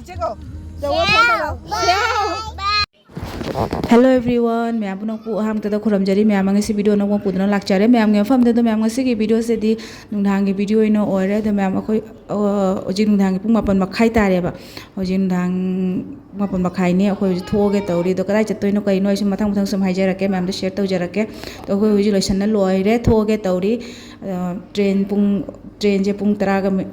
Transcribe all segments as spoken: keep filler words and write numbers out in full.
ꯏꯆꯦ ꯀꯧ꯫ ꯆꯧ ꯐꯝꯗ ꯂꯥꯛꯑꯣ꯫ Hello everyone, ꯃꯌꯥꯝ ꯄꯨꯝꯅꯃꯛꯄꯨ ꯑꯍꯥꯟꯕꯗ ꯈꯨꯔꯨꯝꯖꯔꯤ꯫ ꯃꯌꯥꯝ ꯉꯁꯤ video ꯑꯅꯧꯕ ꯄꯨꯗꯨꯅ ꯂꯥꯛꯆꯔꯦ꯫ ꯃꯌꯥꯝꯒꯤ ꯃꯐꯝꯗ ꯑꯗꯨꯝ ꯃꯌꯥꯝ ꯉꯁꯤꯒꯤ videoꯁꯤꯗꯤ ꯅꯨꯡꯗꯥꯡꯒꯤ video ꯑꯣꯏꯅ ꯑꯣꯏꯔꯦ꯫ ꯑꯗꯣ ꯃꯌꯥꯝ ꯑꯩꯈꯣꯏ, ꯑ, ꯍꯧꯖꯤꯛ ꯅꯨꯡꯗꯥꯡꯒꯤ ꯄꯨꯡ ꯃꯥꯄꯟ ꯃꯈꯥꯏ ꯇꯥꯔꯦꯕ꯫ ꯍꯧꯖꯤꯛ ꯅꯨꯡꯗꯥꯡ ꯃꯥꯄꯟ ꯃꯈꯥꯏꯅꯦ꯫ ꯑꯩꯈꯣꯏ ꯍꯧꯖꯤꯛ ꯊꯣꯛꯑꯒꯦ ꯇꯧꯔꯤ꯫ ꯑꯗꯣ ꯀꯗꯥꯏ ꯆꯠꯇꯣꯏꯅꯣ ꯀꯩꯅꯣ ꯑꯩꯁꯨ ꯃꯊꯪ ꯃꯊꯪ ꯁꯨꯝ ꯍꯥꯏꯖꯔꯛꯀꯦ, ꯃꯌꯥꯝꯗ share ꯇꯧꯖꯔꯛꯀꯦ꯫ ꯑꯗꯣ ꯑꯩꯈꯣꯏ ꯍꯧꯖꯤꯛ ꯂꯣꯏꯁꯟꯅ ꯂꯣꯏꯔꯦ, ꯊꯣꯛꯑꯒꯦ ꯇꯧꯔꯤ꯫ ꯑ, train ꯄꯨꯡ, trainꯁꯦ ꯄꯨꯡ ꯇꯔꯥꯒ ꯃꯤ-,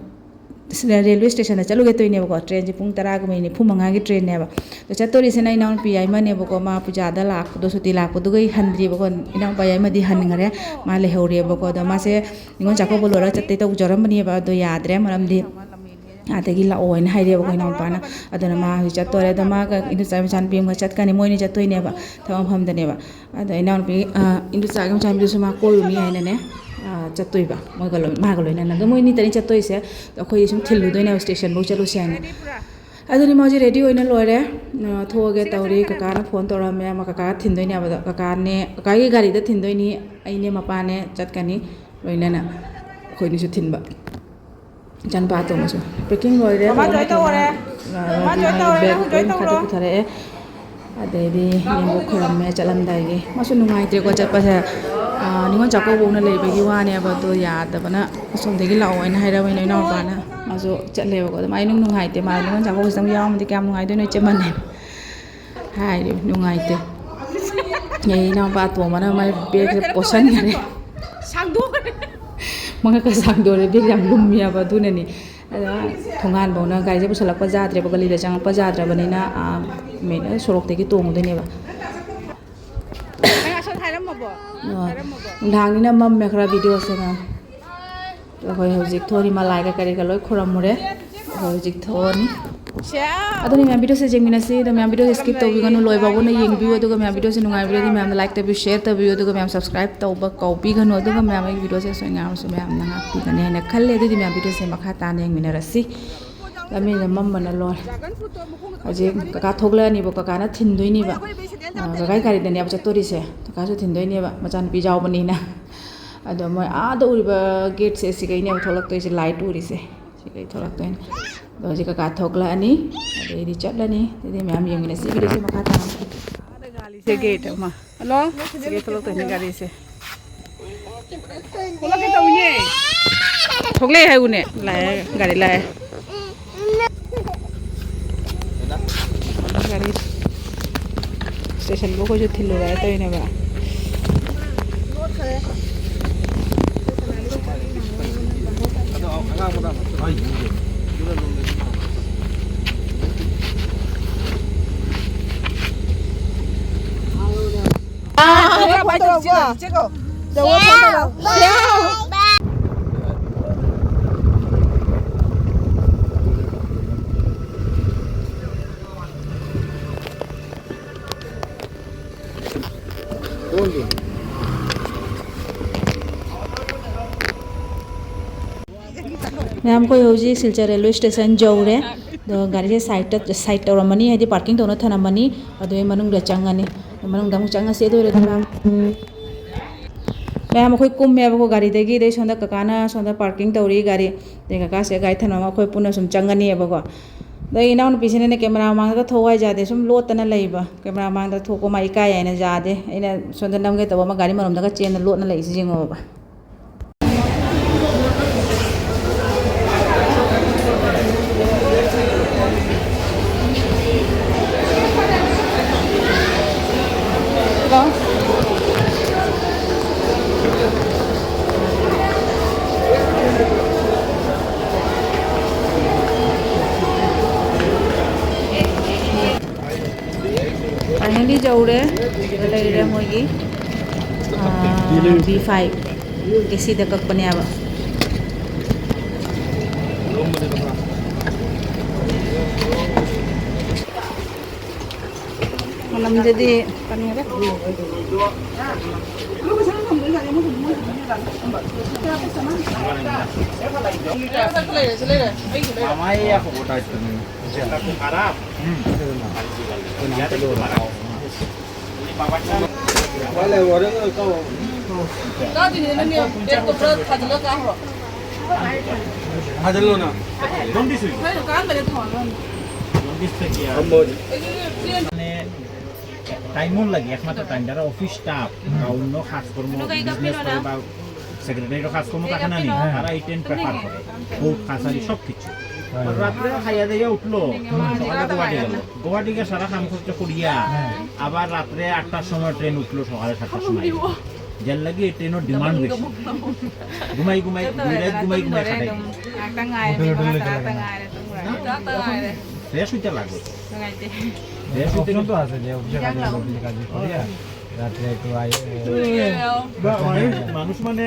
ꯁꯤꯗ railway stationꯗ ꯆꯠꯂꯨꯒꯦ ꯇꯧꯔꯤꯅꯦꯕꯀꯣ꯫ Trainꯁꯦ ꯄꯨꯡ ꯇꯔꯥꯒ ꯃꯤꯅꯤꯠ ꯅꯤꯐꯨ ꯃꯉꯥꯒꯤ trainꯅꯦꯕ꯫ ꯑꯗꯣ ꯆꯠꯇꯣꯔꯤꯁꯤꯅ ꯏꯅꯥꯎꯅꯨꯄꯤ ꯌꯥꯏꯃꯅꯦꯕꯀꯣ꯫ ꯃꯥ ꯄꯨꯖꯥꯗ ꯂꯥꯛꯄꯗꯣ, ꯁꯨꯇꯤ ꯂꯥꯛꯄꯗꯨꯒ ꯍꯟꯗ꯭ꯔꯤꯕꯀꯣ꯫ ꯏꯅꯥꯎꯄꯥ ꯌꯥꯏꯃꯗꯤ ꯍꯟꯈ꯭ꯔꯦ, ꯃꯥ ꯂꯩꯍꯧꯔꯤꯑꯕꯀꯣ꯫ ꯑꯗꯣ ꯃꯥꯁꯦ ꯅꯤꯉꯣꯜ ꯆꯥꯛꯀꯧꯕ ꯂꯣꯏꯔꯒ ꯆꯠꯇꯦ ꯇꯧꯖꯔꯝꯕꯅꯦꯕ꯫ ꯑꯗꯣ ꯌꯥꯗ꯭ꯔꯦ, ꯃꯔꯝꯗꯤ ꯑꯗꯒꯤ ꯂꯥꯛꯑꯣ ꯍꯥꯏꯅ ꯍꯥꯏꯔꯦꯕꯀꯣ ꯏꯅꯥꯎꯄꯥꯅ꯫ ꯑꯗꯨꯅ ꯃꯥ ꯍꯧꯖꯤꯛ ꯆꯠꯇꯣꯔꯦ꯫ ꯑꯗꯣ ꯃꯥꯒ ꯏꯟꯗꯣꯆꯥ ꯃꯆꯥꯅꯨꯄꯤ ꯑꯃꯒ ꯆꯠꯀꯅꯤ, ꯃꯣꯏꯅꯤ ꯆꯠꯇꯣꯏꯅꯦꯕ ꯊꯕꯛ ꯃꯐꯝꯗꯅꯦꯕ꯫ ꯑꯗ ꯏꯅꯥꯎꯅꯨꯄꯤ, ꯑ, ꯏꯟꯗꯣꯆꯥꯒꯤ ꯃꯆꯥꯅꯨꯄꯤꯗꯨꯁꯨ ꯃꯥ ꯀꯣꯏꯔꯨꯅꯤ ꯍꯥꯏꯅꯅꯦ, ꯑ, ꯆꯠꯇꯣꯏꯕ ꯃꯣꯏꯒ ꯂꯣꯏ-, ꯃꯥꯒ ꯂꯣꯏꯅꯅ꯫ ꯑꯗꯣ ꯃꯣꯏ ꯅꯤꯇꯅꯤ ꯆꯠꯇꯣꯏꯁꯦ꯫ ꯑꯗꯣ ꯑꯩꯈꯣꯏꯗꯤ ꯁꯨꯝ ꯊꯤꯜꯂꯨꯗꯣꯏꯅꯦꯕ stationꯐꯧ ꯆꯠꯂꯨꯁꯦ ꯍꯥꯏꯅ꯫ ꯑꯗꯨꯅꯤ ꯃꯥꯁꯦ ready ꯑꯣꯏꯅ ꯂꯣꯏꯔꯦ꯫ ꯑ, ꯊꯣꯛꯑꯒꯦ ꯇꯧꯔꯤ꯫ ꯀꯀꯥꯅ phone ꯇꯧꯔꯛꯑꯝꯃꯦ꯫ ꯑꯃ ꯀꯀꯥ ꯊꯤꯟꯗꯣꯏꯅꯦꯕ꯫ ꯑꯗꯣ ꯀꯀꯥꯅꯦ, ꯀꯀꯥꯒꯤ ꯒꯥꯔꯤꯗ ꯊꯤꯟꯗꯣꯏꯅꯤ꯫ ꯑꯩꯅꯦ ꯃꯄꯥꯅꯦ ꯆꯠꯀꯅꯤ ꯂꯣꯏꯅꯅ꯫ ꯑꯩꯈꯣꯏꯅꯤꯁꯨ ꯊꯤꯟꯕ꯫ ꯏꯆꯥꯅꯨꯄꯥ ꯑꯇꯣꯝꯕꯁꯨ packing ꯂꯣꯏꯔꯦ꯫ ꯃꯃꯥ ꯂꯣꯏꯅ join ꯇꯧꯔꯦ꯫ ꯊꯤꯟꯅ-, ꯑ, ꯃꯃꯥ join ꯇꯧꯔꯦ, bag ꯅꯪ join ꯂꯣꯏꯅ ꯃꯊꯛꯇ ꯇꯧꯔꯣ꯫ ꯄꯨꯊꯔꯛꯑꯦ꯫ ꯑꯗꯩꯗꯤ ꯅꯤꯡꯕ ꯈꯣꯏꯔꯝꯃꯦ ꯆꯠꯂꯝꯗꯥꯏꯒꯤ꯫ ꯃꯥꯁꯨ ꯅꯨꯡꯉꯥꯏꯇ꯭ꯔꯦꯀꯣ ꯆꯠꯄꯁꯦ꯫ ꯑ, ꯅꯤꯉꯣꯜ ꯆꯥꯛꯀꯧꯕ ꯎꯅ ꯂꯩꯕꯒꯤ ꯋꯥꯅꯦꯕ꯫ ꯑꯗꯣ ꯌꯥꯗꯕꯅ ꯑꯁꯣꯝꯗꯒꯤ ꯂꯥꯛꯑꯣ ꯍꯥꯏꯅ ꯍꯥꯏꯔꯕꯅꯤꯅ ꯏꯅꯥꯎꯄꯥꯅ꯫ ꯃꯥꯁꯨ ꯆꯠꯂꯦꯕꯀꯣ꯫ ꯑꯗꯨꯃꯥꯏꯅ ꯅꯨꯡ ꯅꯨꯡꯉꯥꯏꯇꯦ꯫ ꯃꯥ ꯅꯤꯉꯣꯜ ꯆꯥꯛꯀꯧꯕꯁꯤꯗꯪ ꯌꯥꯎꯔꯝꯃꯗꯤ ꯀꯌꯥꯝ ꯅꯨꯡꯉꯥꯏꯗꯣꯏꯅꯣ ꯏꯆꯦ ꯃꯥꯅꯦ꯫ ꯍꯥꯏꯔꯤꯕ ꯅꯨꯡꯉꯥꯏꯇꯦ꯫ ꯑꯩ ꯏꯅꯥꯎꯄꯥ ꯑꯇꯣꯝꯕꯅ ꯃꯥꯏ bagꯁꯦ ꯀꯣꯠꯁꯟꯈꯔꯦ꯫ ꯁꯥꯡꯗꯣꯛꯈ꯭ꯔꯦ꯫ ꯃꯉꯛꯀ ꯁꯥꯡꯗꯣꯔꯦ꯫ Bag ꯌꯥꯝ ꯂꯨꯝꯃꯦꯕ ꯑꯗꯨꯅꯅꯤ꯫ ꯑꯗ ꯊꯣꯡꯒꯥꯟꯐꯧꯅ ꯒꯥꯔꯤꯁꯦ ꯄꯨꯁꯜꯂꯛꯄ ꯌꯥꯗ꯭ꯔꯦꯕ, ꯒꯂꯤꯗ ꯆꯪꯉꯛꯄ ꯌꯥꯗ꯭ꯔꯕꯅꯤꯅ, ꯑꯥ, ꯃꯦ-, ꯁꯣꯔꯣꯛꯇꯒꯤ ꯇꯣꯡꯉꯨꯗꯣꯏꯅꯦꯕ꯫ ꯅꯪ ꯑꯁꯣꯝ ꯍꯥꯏꯔꯝꯃꯕꯣ? ꯑꯣ, ꯍꯥꯏꯔꯝꯃꯕꯣ? ꯅꯨꯡꯗꯥꯡꯅꯤꯅ ꯃꯝꯃꯦ ꯈꯔ videoꯁꯦ ꯃꯌꯥꯝ꯫ ꯑꯩꯈꯣꯏ ꯍꯧꯖꯤꯛ ꯊꯣꯛꯑꯅꯤ, ꯃꯂꯥꯏꯒ ꯀꯔꯤꯒ ꯂꯣꯏ ꯈꯨꯔꯝꯃꯨꯔꯦ꯫ ꯑꯩꯈꯣꯏ ꯍꯧꯖꯤꯛ ꯊꯣꯛꯑꯅꯤ꯫ ꯑꯗꯨꯅꯤ ꯃꯌꯥꯝ videoꯁꯦ ꯌꯦꯡꯃꯤꯟꯅꯁꯤ꯫ ꯑꯗꯣ ꯃꯌꯥꯝ videoꯁꯦ skip ꯇꯧꯕꯤꯒꯅꯨ, ꯂꯣꯏ ꯐꯥꯎꯕꯅ ꯌꯦꯡꯕꯤꯌꯨ꯫ ꯑꯗꯨꯒ ꯃꯌꯥꯝ videoꯁꯦ ꯅꯨꯡꯉꯥꯏꯕꯤꯔꯗꯤ ꯃꯌꯥꯝꯅ like ꯇꯧꯕꯤꯌꯨ, share ꯇꯧꯕꯤꯌꯨ꯫ ꯑꯗꯨꯒ ꯃꯌꯥꯝ subscribe ꯇꯧꯕ ꯀꯥꯎꯕꯤꯒꯅꯨ꯫ ꯑꯗꯨꯒ ꯃꯌꯥꯝ ꯑꯩꯒꯤ videoꯁꯦ ꯁꯣꯏ ꯉꯥꯝꯃꯁꯨ ꯃꯌꯥꯝꯅ ꯉꯥꯛꯄꯤꯒꯅꯤ ꯍꯥꯏꯅ ꯈꯜꯂꯦ꯫ ꯑꯗꯨꯗꯤ ꯃꯌꯥꯝ videoꯁꯦ ꯃꯈꯥ ꯇꯥꯅ ꯌꯦꯡꯃꯤꯟꯅꯔꯁꯤ꯫ ꯂꯝꯕꯤꯗ ꯃꯝꯕꯅ ꯂꯣꯏꯔꯦ꯫ ꯍꯧꯖꯤꯛ ꯀꯀꯥ ꯊꯣꯛꯂꯛꯑꯅꯤꯕ, ꯀꯀꯥꯅ ꯊꯤꯟꯗꯣꯏꯅꯦꯕ꯫ ꯑ, ꯀꯀꯥꯒꯤ ꯒꯥꯔꯤꯗꯅꯦꯕ ꯆꯠꯇꯣꯔꯤꯁꯦ꯫ ꯀꯀꯥꯁꯨ ꯊꯤꯟꯗꯣꯏꯅꯦꯕ, ꯃꯆꯥꯅꯨꯄꯤ ꯌꯥꯎꯕꯅꯤꯅ꯫ ꯑꯗꯣ ꯃꯣꯏ ꯑꯥꯗ ꯎꯔꯤꯕ gateꯁꯦ, ꯁꯤꯒꯩꯅꯦꯕ ꯊꯣꯛꯂꯛꯇꯣꯏꯁꯦ, light ꯎꯔꯤꯁꯦ꯫ ꯁꯤꯒꯩ ꯊꯣꯛꯂꯛꯇꯣꯏꯅꯦ꯫ ꯑꯗꯣ ꯍꯧꯖꯤꯛ ꯀꯀꯥ ꯊꯣꯛꯂꯛꯑꯅꯤ, ꯑꯗꯩꯗꯤ ꯆꯠꯂꯅꯤ꯫ ꯑꯗꯨꯗꯤ ꯃꯌꯥꯝ ꯌꯦꯡꯃꯤꯟꯅꯁꯤ ꯚꯤꯗꯤꯑꯣꯁꯦ ꯃꯈꯥ ꯇꯥꯅ꯫ ꯒꯥꯔꯤꯁꯦ ꯒꯦꯠ ꯑꯃ꯫ ꯍꯜꯂꯣ? ꯁꯤꯒꯤ ꯊꯣꯛꯂꯛꯇꯣꯏꯅꯦ ꯒꯥꯔꯤꯁꯦ꯫ ꯊꯣꯛꯂꯛꯀꯦ ꯇꯧꯅꯦ꯫ ꯊꯣꯛꯂꯛꯑꯦ ꯍꯥꯏꯕꯅꯦ꯫ ꯂꯥꯛꯑꯦ, ꯒꯥꯔꯤ ꯂꯥꯛꯑꯦ꯫ ꯒꯥꯔꯤ ꯁ꯭ꯇꯦꯁꯟꯕꯨ ꯑꯩꯈꯣꯏꯁꯨ ꯊꯤꯜꯂꯨꯔꯦ ꯇꯧꯔꯤꯅꯦꯕ꯫ ꯃꯌꯥꯝ, ꯑꯩꯈꯣꯏ ꯍꯧꯖꯤꯛ ꯁꯤꯜꯆꯔ ꯔꯦꯜꯋꯦ ꯁ꯭ꯇꯦꯁꯟ ꯌꯧꯔꯦ꯫ ꯑꯗꯣ ꯒꯥꯔꯤꯁꯦ ꯁꯥꯏꯠꯇ, ꯁꯥꯏꯠ ꯇꯧꯔꯝꯃꯅꯤ, ꯍꯥꯏꯗꯤ ꯄꯥꯔꯀꯤꯡ ꯇꯧꯅ ꯊꯅꯝꯃꯅꯤ꯫ ꯑꯗꯨꯒꯤ ꯃꯅꯨꯡꯗ ꯆꯪꯉꯅꯤ꯫ ꯃꯅꯨꯡꯗ ꯑꯃꯨꯛ ꯆꯪꯉꯁꯤ꯫ ꯑꯗꯨ ꯑꯣꯏꯔꯗꯤ ꯃꯌꯥꯝ, ꯃꯌꯥꯝ ꯑꯩꯈꯣꯏ ꯀꯨꯝꯃꯦꯕꯀꯣ ꯒꯥꯔꯤꯗꯒꯤ꯫ ꯑꯗꯩ ꯁꯣꯝꯗ ꯀꯀꯥꯅ ꯁꯣꯝꯗ ꯄꯥꯔꯀꯤꯡ ꯇꯧꯔꯤ ꯒꯥꯔꯤ꯫ ꯑꯗꯩ ꯀꯀꯥꯁꯦ ꯒꯥꯔꯤ ꯊꯅꯝꯃꯒ ꯑꯩꯈꯣꯏ ꯄꯨꯟꯅ ꯁꯨꯝ ꯆꯪꯉꯅꯤꯕꯀꯣ꯫ ꯑꯗꯣ ꯑꯩ ꯏꯅꯥꯎꯅꯨꯄꯤꯁꯤꯅꯅꯦ ꯀꯦꯃꯦꯔꯥ ꯃꯃꯥꯡꯗꯒ ꯊꯣꯛꯑꯣ ꯍꯥꯏꯁꯦ ꯌꯥꯗꯦ, ꯁꯨꯝ ꯂꯣꯠꯇꯅ ꯂꯩꯕ꯫ ꯀꯦꯃꯦꯔꯥ ꯃꯃꯥꯡꯗ ꯊꯣꯛꯄ ꯃꯥ ꯏꯀꯥꯏ ꯍꯥꯏꯅ ꯌꯥꯗꯦ꯫ ꯑꯩꯅ ꯁꯣꯝꯗ ꯅꯝꯒꯦ ꯇꯧꯕ ꯑꯃ ꯒꯥꯔꯤ ꯃꯅꯨꯡꯗꯒ ꯆꯦꯟꯅ ꯂꯣꯠꯅ ꯂꯩꯁꯤ ꯌꯦꯡꯉꯣꯕ꯫ Finally ꯌꯧꯔꯦ꯫ ꯁꯤꯗ ꯂꯩꯔꯦ ꯃꯣꯏꯒꯤ, ꯑꯥ, ꯕꯤ ꯐꯥꯏꯚ꯫ ꯑꯦ ꯁꯤꯗ ꯀꯛꯄꯅꯦꯕ꯫ ꯃꯅꯝꯁꯤꯗꯤ ꯀꯩꯅꯣꯗ꯫ হাজার লো না। জন্ডিস হইল। জন্ডিস থেকে আর মানে টাইমও লাগে, একমাত্র টাইম যারা অফিস স্টাফ বা অন্য কাজকর্ম, বিজনেস করে বা সেক্রেটারির কাজকর্ম থাকে না নি, তারা এই ট্রেন প্রেফার করে। কোর্ট কাছারি সব কিছু। রাত্রে খাইয়া দাইয়া উঠলো, সকালে গুয়াহাটি গেল। গুয়াহাটি গিয়ে সারা কাম খরচ করিয়া আবার রাত্রে আটটার সময় ট্রেন উঠলো, সকালে সাতটার সময়। যার লাগি এই ট্রেনের ডিমান্ড বেশি। ঘুমাই ঘুমাই, দুই রাত ঘুমাই ঘুমাই কাটাই। ফ্রেশ হইতে লাগে। ফ্রেশ হইতে অপশন তো আছে যে অফিসে কাজে, অফিসে কাজে করিয়া রাত্রে একটু আই। মানুষ মানে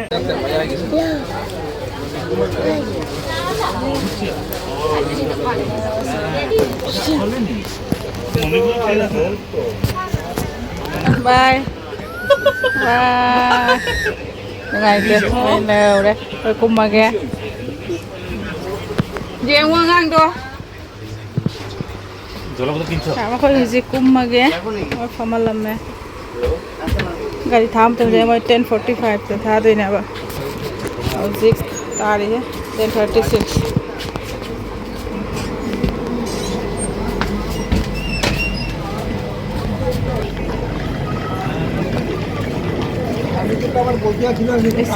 by. Bye. Bye. Ngai te, ngai ne ore. Oi kummage. Je wang ang do. Jolok to kincho. Sama ko hiji kummage. Oi famalamme. Gari tham tham je moi ten forty five te tha de na ba. Hojik tari hai ten thirty six.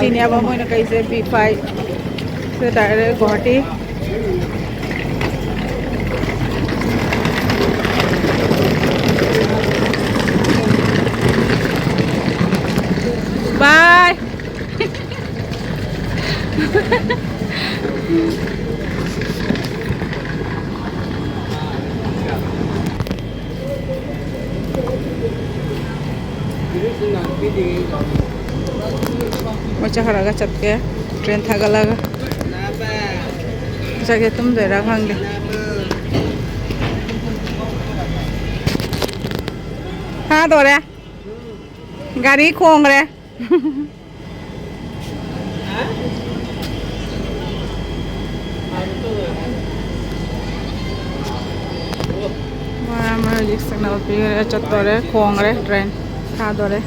Senior ba moi na kaise B five se direct Guwahati. Bye. Macha khara ga chat ke train tha ga laga. Jage tum de ra khang de. Ha dore. Gari khong re. Mara mara jik signal pigre, chattore, khongre, train, thadore.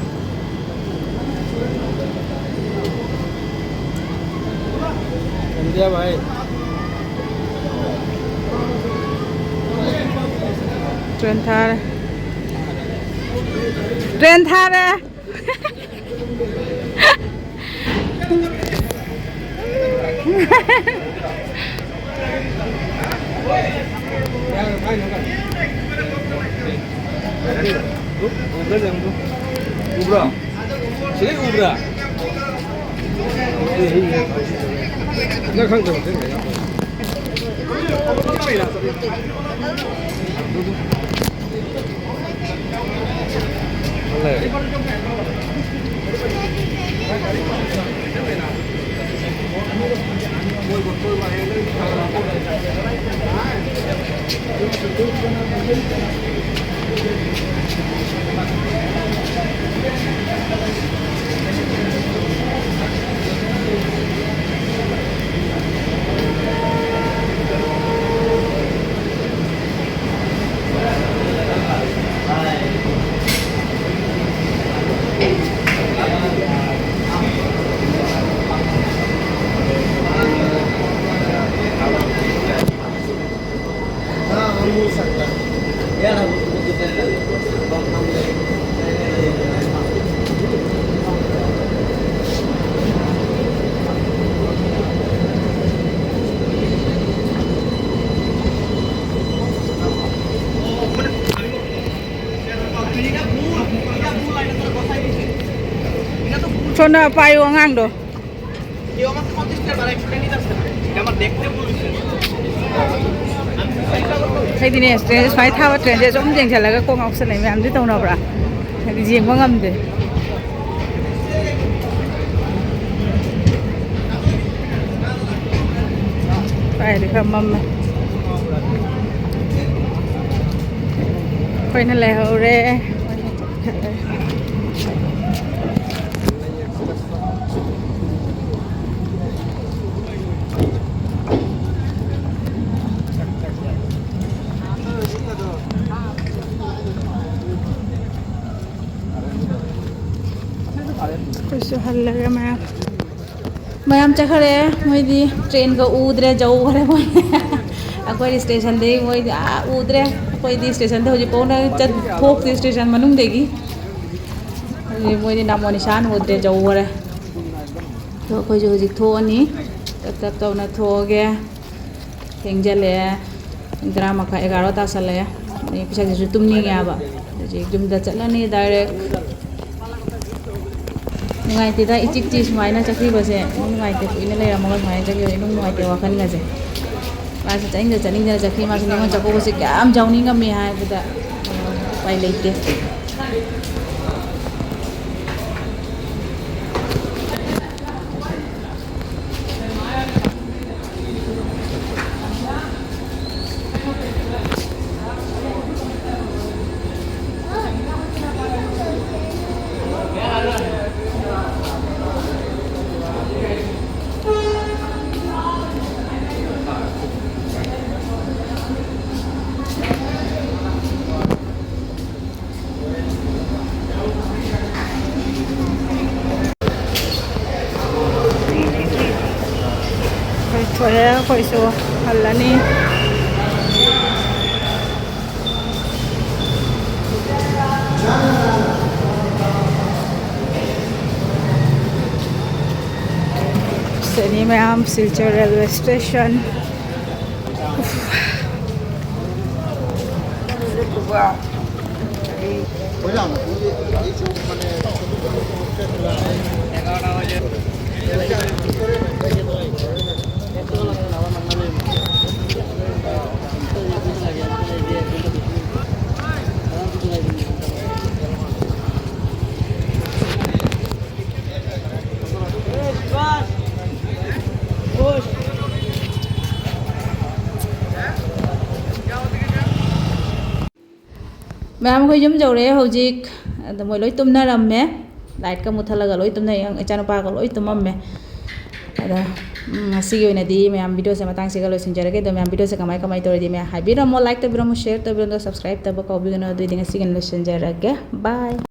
ꯌꯥ ꯚꯥꯏ꯫ Train ꯊꯥꯔꯦ꯫ Train ꯊꯥꯔꯦ꯫ ꯎꯕ꯭ꯔꯥ? ꯁꯤꯗꯩ ꯎꯕ꯭ꯔꯥ? ꯅꯪ ꯈꯪꯗꯕ ꯈꯪꯗꯕ꯫ ꯁꯣꯝꯗ ꯄꯥꯏꯌꯨ ꯑꯉꯥꯡꯗꯣ꯫ ꯑꯩꯗꯤꯅꯦ, ꯇ꯭ꯔꯦꯟꯁꯦ ꯁꯨꯃꯥꯏꯅ ꯊꯥꯕ ꯇ꯭ꯔꯦꯟꯁꯦ ꯁꯨꯝ ꯌꯦꯡꯁꯤꯜꯂꯒ ꯀꯣꯛ ꯉꯥꯎꯁꯜꯂꯛꯑꯦ꯫ ꯃꯌꯥꯝꯗꯤ ꯇꯧꯅꯕ꯭ꯔꯥ? ꯍꯥꯏꯗꯤ ꯌꯦꯡꯕ ꯉꯝꯗꯦ꯫ ꯁ꯭ꯋꯥꯏꯗꯤ ꯈꯔ ꯃꯝꯃꯦ꯫ ꯑꯩꯈꯣꯏꯅ ꯂꯩꯍꯧꯔꯦ꯫ ꯑꯩꯈꯣꯏꯁꯨ ꯍꯜꯂꯒꯦ ꯃꯌꯥꯝ꯫ ꯃꯌꯥꯝ ꯆꯠꯈ꯭ꯔꯦ꯫ ꯃꯣꯏꯗꯤ ꯇ꯭ꯔꯦꯟꯒ ꯎꯗ꯭ꯔꯦ, ꯖꯧꯈ꯭ꯔꯦ ꯃꯣꯏ꯫ ꯑꯩꯈꯣꯏꯗꯤ ꯁ꯭ꯇꯦꯁꯟꯗꯒꯤ ꯃꯣꯏꯗꯤ ꯑꯥ ꯎꯗ꯭ꯔꯦ꯫ ꯑꯩꯈꯣꯏꯗꯤ ꯁ꯭ꯇꯦꯁꯟꯗ ꯍꯧꯖꯤꯛ ꯐꯥꯎꯅ ꯆꯠ-, ꯊꯣꯛꯇ꯭ꯔꯤ ꯁ꯭ꯇꯦꯁꯟ ꯃꯅꯨꯡꯗꯒꯤ꯫ ꯍꯧꯖꯤꯛ ꯃꯣꯏꯗꯤ ꯅꯥꯃꯣ ꯅꯤꯁꯥꯟ ꯎꯗ꯭ꯔꯦ, ꯖꯧꯈ꯭ꯔꯦ꯫ ꯑꯗꯣ ꯑꯩꯈꯣꯏꯁꯨ ꯍꯧꯖꯤꯛ ꯊꯣꯛꯑꯅꯤ꯫ ꯇꯞ ꯇꯞ ꯇꯧꯅ ꯊꯣꯛꯑꯒꯦ꯫ ꯊꯦꯡꯖꯤꯜꯂꯛꯑꯦ꯫ ꯄꯨꯡ ꯇꯔꯥ ꯃꯈꯥꯏ, ꯑꯦꯒꯥꯔꯣ ꯇꯥꯁꯜꯂꯛꯑꯦ꯫ ꯑꯗꯩ ꯄꯤꯁꯛꯁꯤꯁꯨ ꯇꯨꯝꯅꯤꯡꯉꯦ ꯍꯥꯏꯕ꯫ ꯍꯧꯖꯤꯛ ꯌꯨꯝꯗ ꯆꯠꯂꯅꯤ direct꯫ ꯅꯨꯡꯉꯥꯏꯇꯦꯗ, ꯏꯆꯤꯛ ꯆꯤ ꯁꯨꯃꯥꯏꯅ ꯆꯠꯈꯤꯕꯁꯦ꯫ ꯏꯅꯨꯡ ꯅꯨꯡꯉꯥꯏꯇꯦ, ꯀꯨꯏꯅ ꯂꯩꯔꯝꯃꯒ ꯁꯨꯃꯥꯏꯅ ꯆꯠꯈꯤꯕꯁꯦ ꯏꯅꯨꯡ ꯅꯨꯡꯉꯥꯏꯇꯦ ꯋꯥꯈꯜꯒꯁꯦ꯫ ꯃꯥꯁꯨ ꯆꯠꯅꯤꯡꯗ ꯆꯠꯅꯤꯡꯗꯅ ꯆꯠꯈꯤ꯫ ꯃꯥꯁꯨ ꯅꯤꯉꯣꯜ ꯆꯥꯛꯀꯧꯕꯁꯦ ꯀꯌꯥꯝ ꯌꯥꯎꯅꯤꯡꯉꯝꯃꯤ ꯍꯥꯏꯕꯗ, ꯎꯄꯥꯏ ꯂꯩꯇꯦ꯫ ꯑꯩꯈꯣꯏ ꯊꯣꯛꯑꯦ, ꯑꯩꯈꯣꯏꯁꯨ ꯍꯜꯂꯅꯤ꯫ ꯁꯤꯅꯤ ꯃꯌꯥꯝ, ꯁꯤꯜꯆꯔ railway station꯫ ꯃꯌꯥꯝ, ꯑꯩꯈꯣꯏ ꯌꯨꯝ ꯌꯧꯔꯛꯑꯦ ꯍꯧꯖꯤꯛ꯫ ꯑꯗ ꯃꯣꯏ ꯂꯣꯏ ꯇꯨꯝꯅꯔꯝꯃꯦ꯫ Light ꯀ ꯃꯨꯠꯊꯠꯂꯒ ꯂꯣꯏ ꯇꯨꯝꯅꯩ꯫ ꯏꯆꯥꯅꯨꯄꯥꯒ ꯂꯣꯏ ꯇꯨꯝꯃꯝꯃꯦ꯫ ꯑꯗ, ꯎꯝ, ꯉꯁꯤꯒꯤ ꯑꯣꯏꯅꯗꯤ ꯃꯌꯥꯝ video ꯁꯦ ꯃꯇꯥꯡꯁꯤꯒ ꯂꯣꯏꯁꯤꯟꯖꯔꯒꯦ꯫ ꯑꯗꯣ ꯃꯌꯥꯝ video ꯁꯦ ꯀꯃꯥꯏ ꯀꯃꯥꯏ ꯇꯧꯔꯗꯤ ꯃꯌꯥꯝ ꯍꯥꯏꯕꯤꯔꯝꯃꯣ, like ꯇꯧꯕꯤꯔꯝꯃꯣ, share ꯇꯧꯕꯤꯔꯝꯃꯣ, subscribe ꯇꯧꯕ ꯀꯥꯎꯕꯤꯒꯅꯨ꯫ ꯑꯗꯨꯑꯣꯏꯗꯤ ꯉꯁꯤꯒꯤ ꯂꯣꯏꯁꯤꯟꯖꯔꯒꯦ꯫ Bye꯫